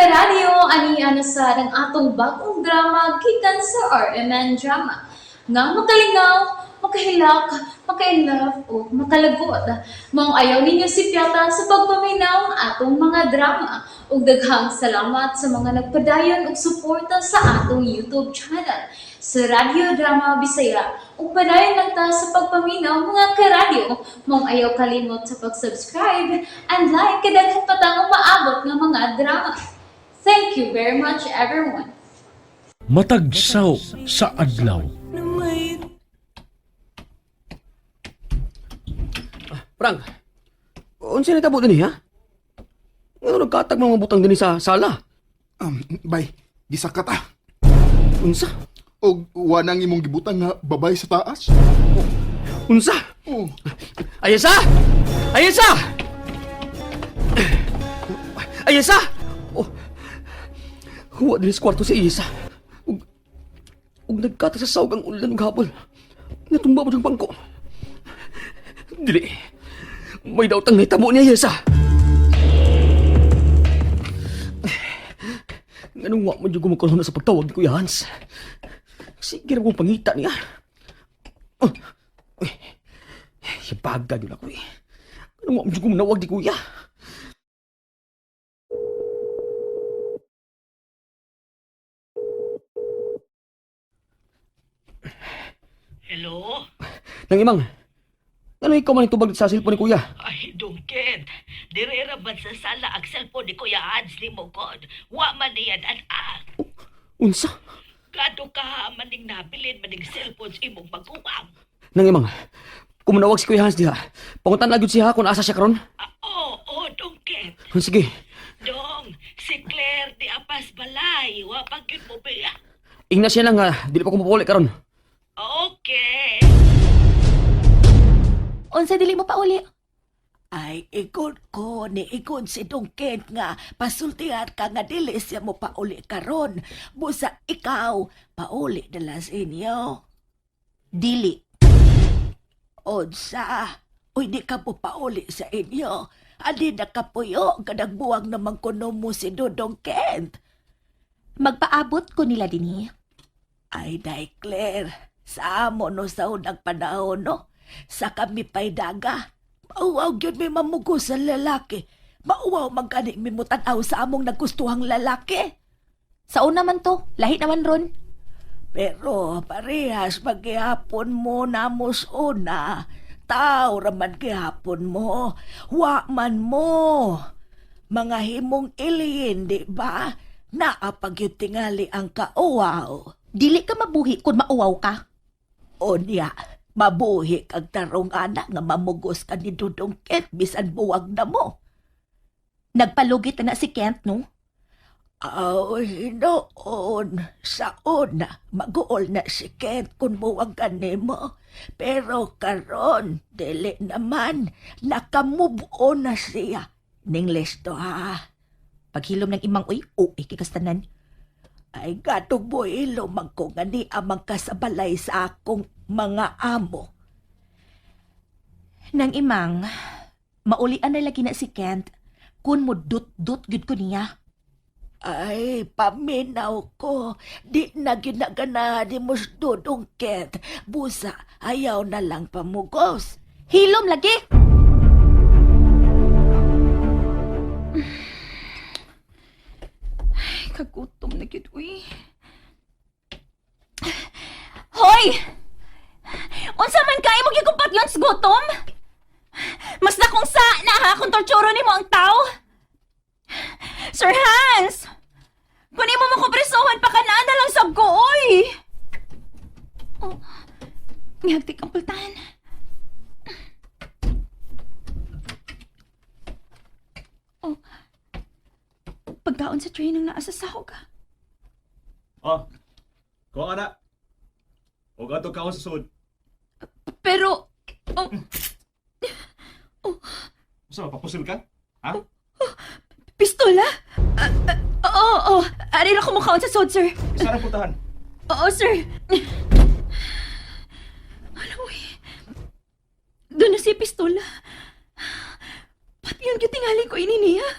Karadyo, ani na sa ang atong bagong drama gikan sa RMN Drama. Nga makalingaw, makahilak, maka-inlove o makalagot. Maong ayaw ninyo sipyata sa pagpaminaw ang atong mga drama. Ug daghang salamat sa mga nagpadayon og suporta sa atong YouTube channel sa Radyo Drama Bisaya. Ug padayon lang ta sa pagpaminaw, mga karadyo. Maong ayaw kalimot sa pag-subscribe and like kay daghan pa tang umaabot nga mga drama. Thank you very much, everyone. Matag saw sa adlaw. Prang, unsa ni tabo dinhi ha? Ngano nagkatag mga butang dinhi sa sala? Bay, gisakat ah. Unsa? Og wanang imong gibutang nga babay sa taas. Unsa? Oh, Ayesa! Ayesa! Ayesa! Oh. Huwa dinhi sa kwarto si Ayesa. Ug ug nagkatag sa sawg ang ulan ug habol. Natumba mo ang bangko. Dili. May daotang nahitabo ni Ayesa. Nganong wa man jud gumukulong na sa pagtawag ni Kuya Hans. Sige ra kong pangita niya. Oh. Uy. Hibaga yun ako eh. Ano mo ang nawag di kuya? Hello? Nang imang, ano ikaw man itubag sa cellphone ni kuya? Ay, Dungken. Dire ra man sa sala ang cellphone ni Kuya Hans ni Mugod. Wa man niya dan-a. Unsa? Gado ka maning nabilin maning cellphone sa imong maguwang. Nang imang, kumunawag si Kuya Hans diha. Pangutan lagi siya kung asa siya karon. Ah, oo, oh, Dungken. Sige, Dong, si Claire di apas balay. Wa pa gyud mo biya. ingna siya lang nga, dili pa ko mapuli karon. Okay. Unsa dili mo pa uli? Ay, ikon ko ni ikon si Dungken nga pasultihan ka nga dili siya mo pauli karon. Busa ikaw, pauli na lang sa inyo. Dili. Unsa? Uy, di ka po pauli sa inyo. Adi na kapuyo, kadagbuwang naman kuno mo si Dudong Kent. Magpaabot ko nila dinhi. Ay, day Claire, sa amo no sa unang panahon no, sa kami pa'y daga. Mauwaw gyud may mamugo sa lalaki. Mauwaw man gani mi mutanaw sa among nagustuhang lalaki. Sa una man to, lahi naman ron. Pero parehas paghihapon mo namos una. Tao raman gihapon mo. Wa man mo. Mga himong iliin, di ba? Naapag yung tingali ang kauwaw. Dili ka mabuhi kung mauwaw ka. Onya, mabuhi kag tarong anak nga mamugos ka ni Dudong Kent bisan buwag na mo. Nagpalugit na na si Kent, no? Ay, noon, sa una, maguol na si Kent kung buwag ka nimo. Pero karon, dili naman, nakamove on na siya. Ning listo ha. Paghilom ng imang uy, uy, kikastanan. Ay, gatog buhilo man ko nga ni amang kasabalay sa akong mga amo. Nang imang, maulian na lagi na si Kent. Kun mo dut-dut gyud ko niya. Ay, paminaw ko. Di na ginaganahan ni Mus Dudong Kent. Busa, ayaw na lang pamugos. Hilom lagi! Ay, kagutom na gyud, uy. Hoy! Unsa man kay mo gikumpatyon sa gutom? Mas na kung sa na ha kung torturo nimo ang tao. Sir Hans! Kung imo mo kompresohan pa ka na na lang sab ko, oy! Oh, ngagtik ang pultahan. Oh, pagkaon sa train ang naa sa sahog. Oh, kuha ka na. O gato ka sa sud. Pero, oh, Usa papusil ka? Ha? pistola? Ah, ah, oo, oo. Ari ra kumukaon sa sod, sir. Isa ra putahan. Oo, sir. Ano, uy. Doon na si pistola. Pati yun yung tingali ko ini niya.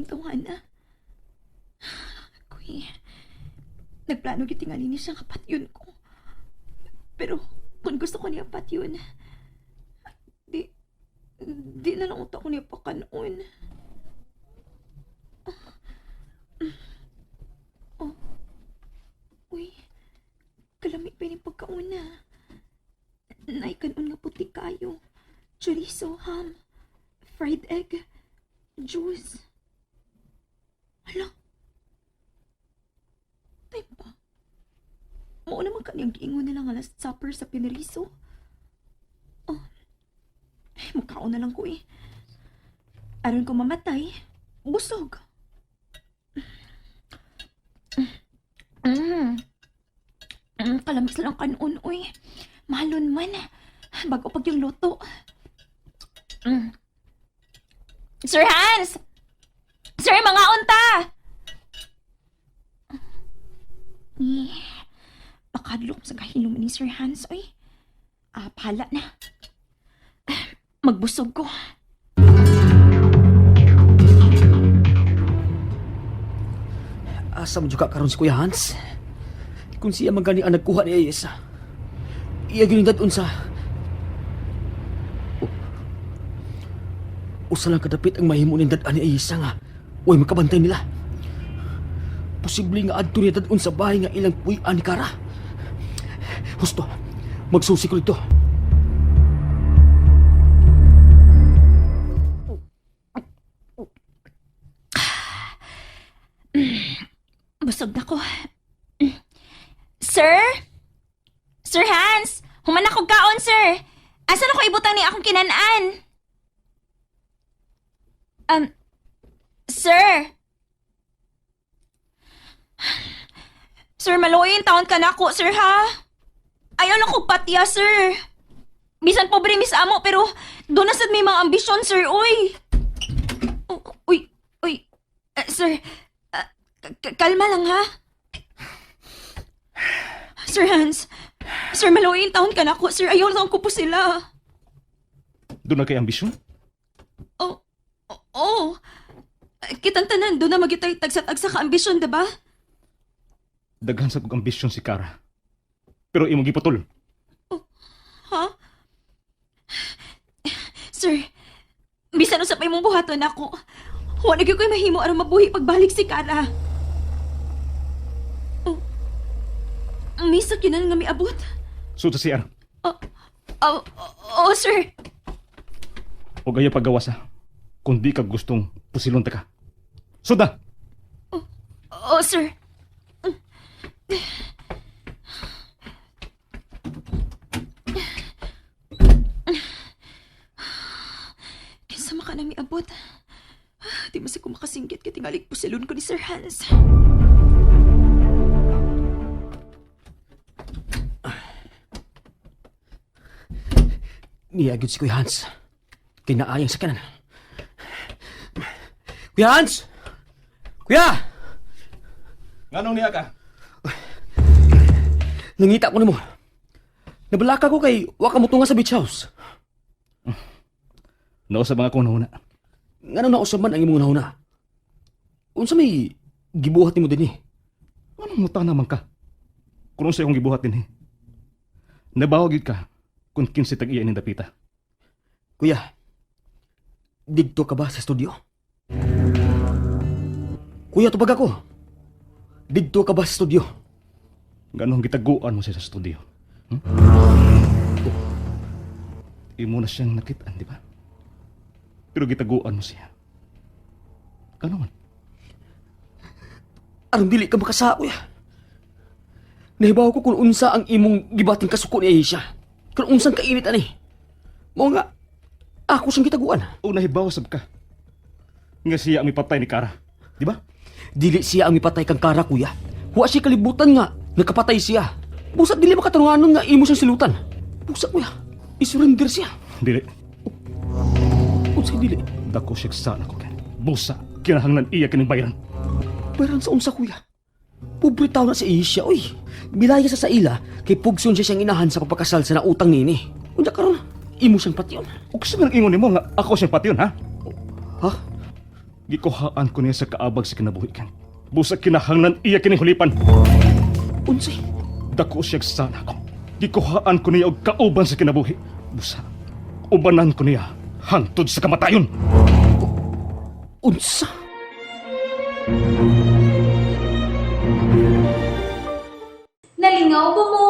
tawhana. Kuy, nagplano gyud tingali ni siya kapatyon ko. Pero kung gusto ko niya patyon, di, di na lang uta ko niya pakanon. Oh, uy, kalami pa yung pagkauna. Naikanon nga puti kayo. Chorizo, ham, fried egg, juice. Hala. Time pa. Mao naman kaniyang giingon nila nga last supper sa Pineriso. Oh. Ay, mukhaon na lang ko eh. Aron ko mamatay, busog. Mm. Kalamis lang kanon, uy. Mahalon man. Bago pag yung luto. Sir Hans! Sir, mga unta! Eh, makadlok sa kahilom ni Sir Hans, oy. Ah, pala na. Ah, magbusog ko. Asa mo juga karon si Kuya Hans? Kung siya man gani ang nagkuha ni Ayesa, iya gyud unsa. Usa lang kadapit ang mahimo ning dad-an ni Ayesa nga. Uy, makabantay nila. Posible nga adto niya dad-on sa bahay nga ilang puy-an ni Kara. Husto, magsusi ko dito. Busog na ko. Sir? Sir Hans! Human ako kaon, sir! Asa na ko ibutang ni akong kinanan? Sir? Sir, maluoy taon ka na ako, sir, ha? Ayaw na ko patya, sir. Bisan pobre mis amo, pero doon na sad may mga ambisyon, sir, uy. Uy, uy. Eh, sir, kalma lang ha. Sir Hans, Sir, maluoy taon ka na ako, sir. Ayaw lang ko po sila. Doon na kay ambisyon? Oh, oh, oh. Kitang tanan, doon na magitay tagsa-tagsa ka ambisyon, diba? Daghan sa kong ambisyon si Kara. Pero imong giputol. Ha? Sir, bisan usap pa imong buhaton ako. Wa na gyud ko'y mahimo aron mabuhi pagbalik si Kara. Oh. May sakyanan nga miabot. Sud sa CR. Oh, oh, oh, sir. O gaya paggawas ha. Kung di ka gustong pusilon ta ka. Sud na! Oh, sir. Kinsa maka na miabot. Di mo sa kumakasinggit kay tingalig pusilon ko ni Sir Hans. Niya gyud si Kuya Hans. Kinaayang sa kanan. Kuya Hans! Kuya! Nganong niya ka? Nangita ko nimo. Nabalaka ko kay wa ka motunga sa beach house. Nausab ang akong nahuna. Ngano na usab man ang imong nahuna? Unsa may gibuhat nimo dinhi? Anong muta naman ka? Kung unsa akong gibuhat dinhi. Nabaho gyud ka kung kinsi tag iya ning dapita. Kuya, didto ka ba sa studio? Kuya, tubag ako. Didto ka ba sa studio? Ganong gitaguan mo siya sa studio. Hmm? Imo na siyang nakitaan, di ba? Pero gitaguan mo siya. Kano man? Aron dili ka makasa, kuya. Nahibaw ko kung unsa ang imong gibating kasuko ni Aisha. Kung unsang kainit ani. Mao nga, ako siyang gitaguan. O nahibaw sab ka. Nga siya ang mipatay ni Kara. Di ba? Dili siya ang mipatay kang Kara, kuya. Wa siya kalibutan nga, nakapatay siya. Busat dili makatarunganon nga imo siyang silutan. Busa, kuya, isurrender siya. Dili. Unsay dili? Dako siya sana ko ken. Busa, kinahanglan iya kining bayaran. Bayaran sa unsa, kuya. Pobre tao na si Aisha, uy. Bilaya sa ila, kay pugson siya siyang inahan sa pagpakasal sa nautang nini. Unya karon, imo siyang patyon. O kasi man ingon nimo nga ako siyang patyon, ha? Ha? Gikuhaan ko niya sa kaabag sa kinabuhi kan. Busa kinahanglan iya kining hulipan. Unsay? Dako siya'g sana ko. Gikuhaan ko niya og kauban sa kinabuhi. Busa, ubanan ko niya hangtod sa kamatayon. Unsa? Nalingaw ba mo?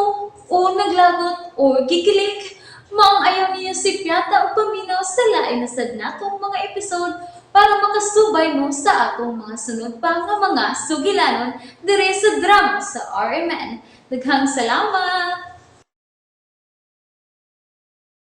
O naglagot o gikilig? Maong ayaw niyo si Piata o paminaw sa lain na sad natong mga episode para makasubay mo sa atong mga sunod pa nga mga sugilanon dire sa drama sa RMN. Daghang salamat!